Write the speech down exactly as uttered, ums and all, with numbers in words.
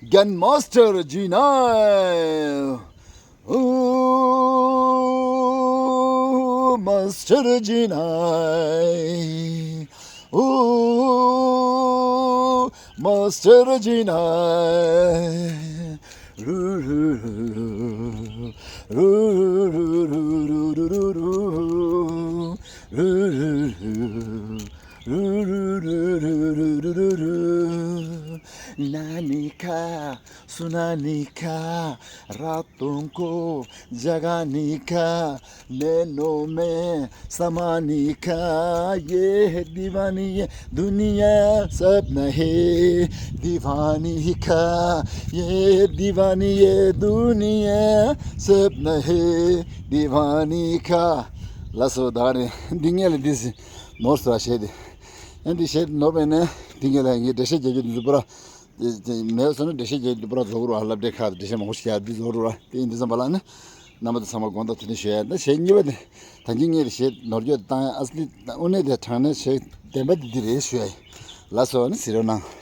རྒན་མཱས་ཊར་ཇི་ནའི། ཨོ་མཱས་ཊར་ཇི་ནའི། ཨོ་མཱས་ཊར་ཇི་ནའི། རུ་རུ་རུ་རུ་རུ། རུ་རུ་རུ་རུ་རུ་རུ། རུ་རུ་རུ་རུ་རུ། ན་ནི་ཁ། སུ་ན་ནི་ཁ། ར་ཏོང་ཀོ། ཇ་ག་ནི་ཁ། མེ་ནོ་མེ། ས་མ་ནི་ཁ། ཡེ་དི་ཝ་ནི་ཡེ་དུ་ནི་ཡེ་སབ་ན་ཧེ། དི་ཝ་ནི་ཁ། ཡེ་དི་ཝ་ནི་ཡེ་དུ་ནི་ཡེ་སབ་ན་ཧེ། དི་ཝ་ནི་ཁ། ལགས་སོ། ད་ནི་འདི་ངས་ལ་འདི་ནོར་སོང་བ་བྱས་ཏེ། ཨ་འདི་བྱས་ཏེ་ནོར་བས་ནས་འདི་ངས་ལ་ངས་འགྲེལ་བཤད་རྒྱག་རྒྱུ་འདི་ཚོ་པུ་ར། དེ་དེ་མེད་སོང་ན་འགྲེལ་བཤད་རྒྱག་རྒྱུ་འདི་པུ་ར་རྫོགས་རུ་ཨ། ལབ་འགྲེལ་ཁག་འགྲེལ་བཤད་མང་པོ་ཞིག་ཡར་འདི་རྫོགས་རུ་ཨ། དེ་ཡིན་དུས་ཙམ་པ་ལ་ནི་རྣམ་པ་ཚོ་ཚང་མ་དགོངས་དག་དེ་ནས་ཞུ་ཡ། ད་བྱས་གཉིས་པ་དེ་ད་གིན་ངས་བྱས་ནོར་བརྗོད་བཏང་ཡ་ཨ་སི་ལི་དངོས་གནས་དེ་དྲང་གནས་བྱས་བདེན་པ་འདི་འདི་རེད་ཞུ་ཡ་ཡིན། ལགས་སོ། ཨ་ནི་གཟིགས་རོགས་གནང་།